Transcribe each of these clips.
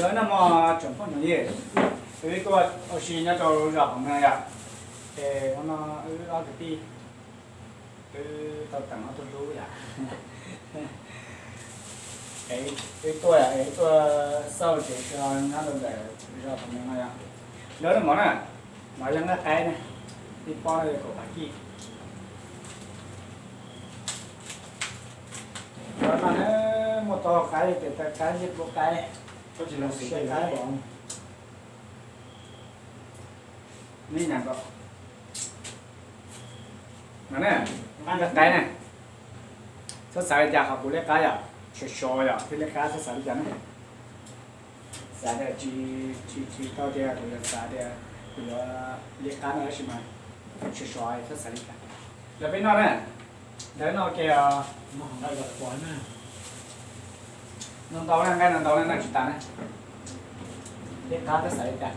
Lawv noj mov tsoom phooj ywg, wb tuaj ua si nyob rau zos Phoom Meej yom. Ces hnub no wb ob kwv tij, wb tau teem ob tug hlub yom. Wb tuaj, wb tuaj xauj tsev so nyob rau ntawm zos Phoom Meej no yom. Lawv noj mov na, mov yog nqaij qaib na, ib pob no yog kaum phav kij. Lawv no muaj tau qaib, tes taw qaib, ncej puab qaib, siab qaib. Neb nyam nkaus. No na, nqaij qaib na. Txhob xav li cas qhov kuv liab qab yom, sov sov yom thiaj liab qab, txhob xav li cas na. Xav tias tsis, tsis, tsis tau tias kuv yuav xav tias kuv yuav liab qab no tab sis mas sov sov, txhob xav li cas. Lawv peb noj na, lawv noj ke. Noj ntau na, nqaij no ntau na, noj tsis tas na. Liab qab txhob xav li cas,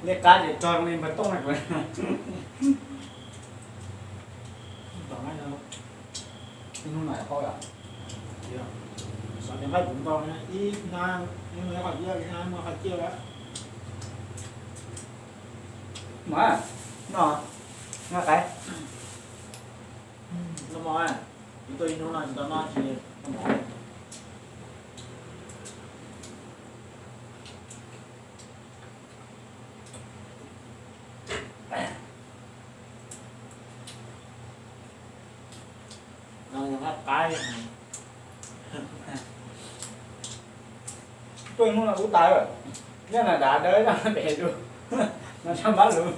liab qab ces rog zoo li npawg Tooj na kuv. Ib hnub no paub yom. Xav tias nqaij kuv ntau na, ib hnab, ib hnab muaj qhov ciaj lawm. Mas, noj, noj qaib. Noj mov, kuv tuaj ib hnub no tsis tau noj tsis noj mov. Tuaj ib hnub no kub tas lawm, nyob na dav dawb nyob pem lus, no tshaj npab lus.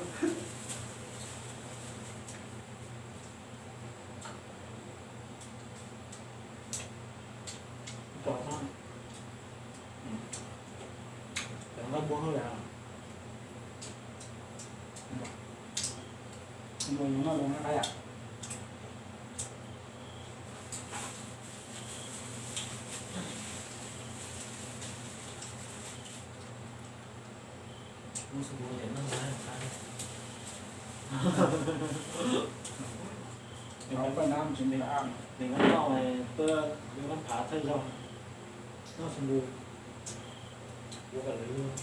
Nws noj tsis ntev, nws noj thaum, nws noj phav thawj zaug, noj xu npus, ua kom lawv luag.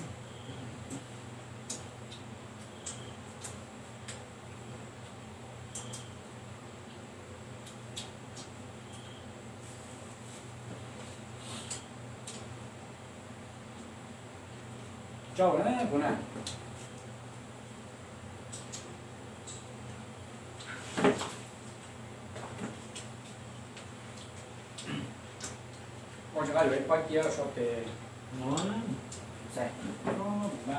Tsau na kuv na. Ua tsis qab yuav ib pob ciab sau pem. Xais, mus na.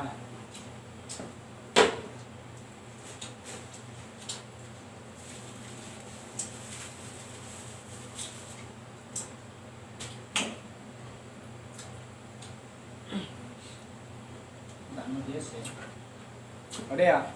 Ntawm no thiab xwb. Ua dej os.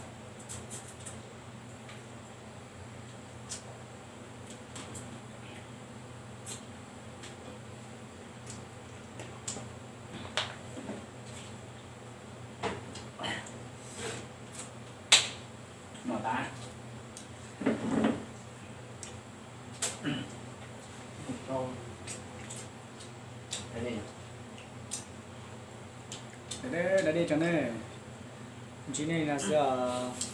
Noj tas. Da dej tso nej, ntsib nej no xwb os.